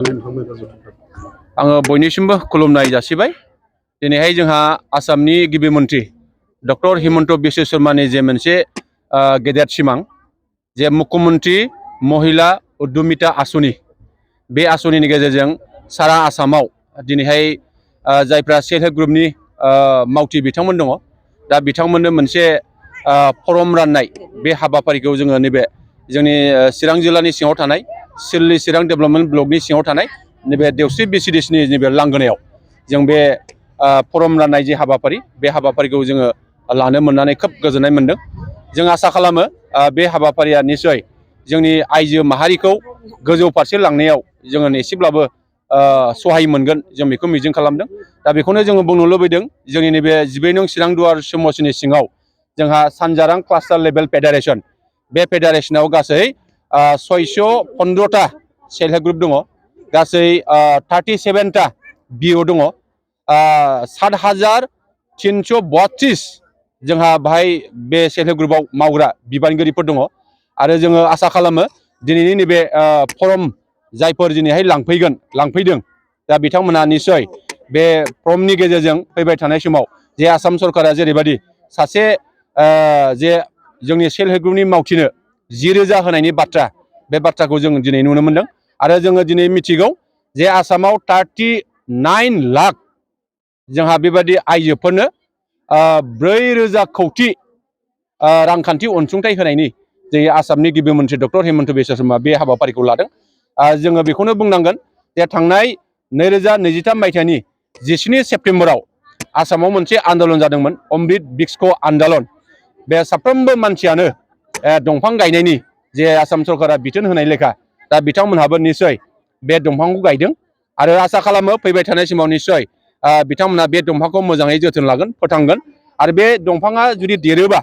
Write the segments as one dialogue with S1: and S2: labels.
S1: आङो बयनिसिमबो खुलुमनाय जासिबाय। दिनैहाय जोंहा आसामनि गिबि मन्थ्रि डक्टर हिमन्त बिश्व शर्मानि जे मोनसे गेदेर सिमां जे मुख्यमन्त्रि महिला उद्यमिता आसनि, बे आसनिनि गेजेरजों सारा आसामाव दिनैहाय जायफ्रा सेल्फ हेल्प ग्रुपनि मावथि बिथांमोन दङ, दा बिथांमोननो मोनसे फर्म राननाय बे हाबाफारिखौ जोङो नैबे जोंनि चिरां जिल्लानि सिङाव थानाय सिललि चिरां डेभेलपमेन्ट ब्लकनि सिङाव थानाय नैबे देवस्रि बिसिडिसिनि नैबे लांगोनायाव जों बे फर्म राननाय जे हाबाफारि, बे हाबाफारिखौ जोङो लानो मोननानै खोब गोजोननाय मोनदों। जों आसा खालामो बे हाबाफारिया निस्सय जोंनि आइजो माहारिखौ गोजौ फारसे लांनायाव जोङो एसेब्लाबो सहाय मोनगोन, जों बेखौ मिजिं खालामदों। दा बेखौनो जोङो बुंनो लुबैदों, जोंनि नैबे 12 नं चिरां दुवार समष्टिनि सिङाव जोंहा सानजारां क्लास्टार लेभेल फेडारेसन, बे फेडारेसनाव गासै 615टा सेल्फ हेल्प ग्रुप दङ, गासै 37टा बिअ दङ, 7,332 जोंहा बाहाय बे सेल्फ हेल्प ग्रुपआव मावग्रा बिबानगिरिफोर दङ। आरो जोङो आसा खालामो दिनैनि नैबे फर्म जायफोर दिनैहाय लांफैदों, दा बिथांमोनहा निस्सय बे फर्मनि गेजेरजों फैबाय थानाय समाव जे आसाम सरकारा जेरैबायदि सासे जे जोंनि सेल्फ हेल्प ग्रुपनि मावथिनो 10,000 होनायनि बाथ्रा, बे बाथ्राखौ जों दिनै नुनो मोनदों। आरो जोङो दिनै मिथिगौ जे आसामाव 39 लाख जोंहा बेबायदि आइजोफोरनो 4,000 कौटि रांखान्थि अनसुंथाइ होनायनि जे आसामनि गिबि मन्थ्रि डक्टर हिमन्त बिश्व शर्मा बे हाबाफारिखौ लादों। जोङो बेखौनो बुंनांगोन जे थांनाय 2023 मायथाइनि 17 सेप्तेम्बराव आसामाव मोनसे आन्दलन जादोंमोन, अमृत वृक्ष आन्दलन। बे साफ्रोमबो मानसियानो दंफां गायनायनि जे आसाम सरकारा बिथोन होनाय लेखा, दा बिथांमोनहाबो निस्सय बे दंफांखौ गायदों। आरो आसा खालामो फैबाय थानाय समाव निस्सय बिथांमोनहा बे दंफांखौ मोजाङै जोथोन लागोन, फोथांगोन। आरो बे दंफाङा जुदि देरोबा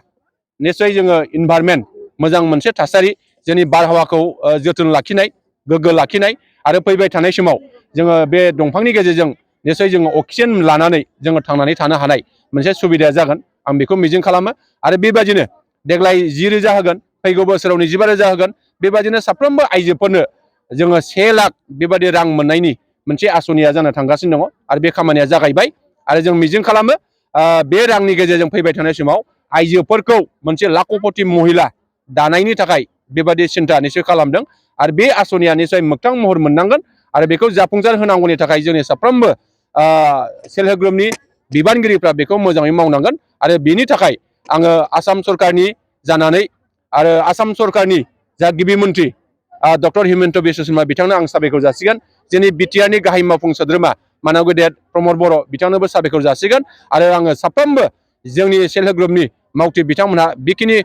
S1: निस्सय जोङो इनभाइरनमेन्ट, मोजां मोनसे थासारि, जोंनि बारहावाखौ जोथोन लाखिनाय, गोग्गो लाखिनाय, आरो फैबाय थानाय समाव जोङो बे दंफांनि गेजेरजों निस्सय जोङो अक्सिजेन लानानै जोङो थांनानै थानो हानाय मोनसे सुबिदाया जागोन, आं बेखौ मिजिं खालामो। आरो बेबायदिनो देग्लाय 10,000 होगोन, फैगौ बोसोराव 25,000 होगोन। बेबायदिनो साफ्रोमबो आइजोफोरनो जोङो 1 लाख बेबायदि रां मोननायनि मोनसे आसनिया जानो थांगासिनो दङ, आरो बे खामानिया जागायबाय। आरो जों मिजिं खालामो बे रांनि गेजेरजों फैबाय थानाय समाव आइजोफोरखौ मोनसे लाखपति महिला दानायनि थाखाय बेबायदि सिन्था निस्सय खालामदों। आरो बे आसनिया निस्सय मोगथां महर मोननांगोन, आरो बेखौ जाफुंसार होनांगौनि थाखाय जोंनि साफ्रोमबो सेल्फ हेल्प ग्रुपनि बिबानगिरिफ्रा बेखौ मोजाङै मावनांगोन। आरो बेनि थाखाय आङो आसाम सरकारनि जानानै आरो आसाम सरकारनि जा गिबि मन्थ्रि डक्टर हिमन्त बिश्व शर्मा बिथांनो आं साबायखर जासिगोन। जोंनि बिटिआरनि गाहाय मावफुं सोद्रोमा मानव गेदेर प्रमद बर' बिथांनोबो साबायखर जासिगोन। आरो आङो साफ्रोमबो जोंनि सेल्फ हेल्प ग्रुपनि मावथि बिथांमोनहा बेखिनि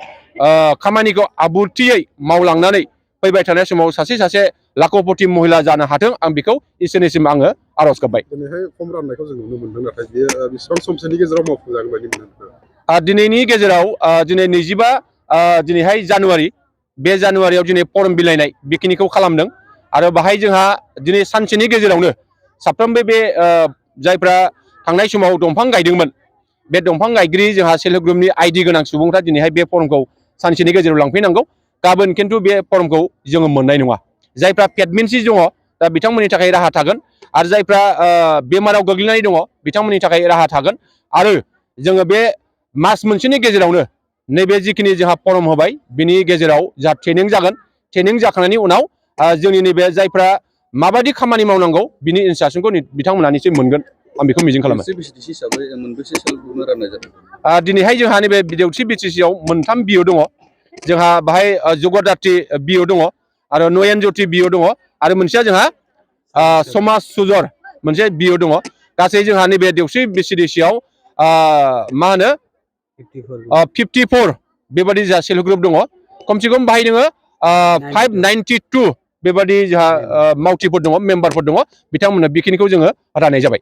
S1: खामानिखौ आब्रुथियै मावलांनानै फैबाय थानाय समाव सासे लाखपति महिला जानो हाथों, आं बेखौ इसोरनिसिम आङो आर'ज गाबबाय।
S2: दिनैहाय फर्म राननायखौ जों नुनो मोनदों, नाथाय बेयो बेसेबां समसोनि गेजेराव मावफुंजागोन बायदि मोनो?
S1: दिनैनि गेजेराव दिनै 25 दिनैहाय जानुवारि, बे जानुवारियाव दिनै फर्म बिलाइनाय बेखिनिखौ खालामदों। आरो बाहाय जोंहा दिनै सानसेनि गेजेरावनो साफ्रोमबो बे जायफ्रा थांनाय समाव दंफां गायदोंमोन, बे दंफां गायगिरि जोंहा सेल्फ हेल्प ग्रुपनि आइडि गोनां सुबुंफ्रा दिनैहाय बे फर्मखौ सानसेनि गेजेराव लांफैनांगौ। गाबोन खिन्थु बे फर्मखौ जोङो मोननाय नङा। जायफ्रा प्रेगनेन्सि दङ, दा बिथांमोननि थाखाय राहा थागोन। आरो जायफ्रा बेमाराव गोग्लैनानै दङ, बिथांमोननि थाखाय राहा थागोन। आरो जोङो बे मास मोनसेनि गेजेरावनो नैबे जिखिनि जोंहा फर्म होबाय, बिनि गेजेराव जा ट्रेनिं जागोन, ट्रेनिं जाखांनायनि उनाव जोंनि नैबे जायफ्रा माबायदि खामानि मावनांगौ बिनि इन्सट्राक्सनखौ बिथांमोनहा निश्चय मोनगोन, आं बेखौ मिजिं खालामो। दिनैहाय जोंहा नैबे देवस्रि बिटिसिआव 3 बिअ दङ। जोंहा बाहाय जगदात्रि बिअ दङ, आरो नयन ज्योति बिअ दङ, आरो मोनसेया जोंहा समाज सुजर मोनसे बिअ दङ। गासै जोंहा नैबे देवस्रि बिटिसिआव मा होनो 54 बेबायदि जोंहा सेल्फ हेल्प ग्रुप दङ। खमसे खम बाहाय नोङो 592 बेबायदि जोंहा मावथिफोर दङ, मेम्बारफोर दङ। बिथांमोननो बेखिनिखौ जोङो राननाय जाबाय।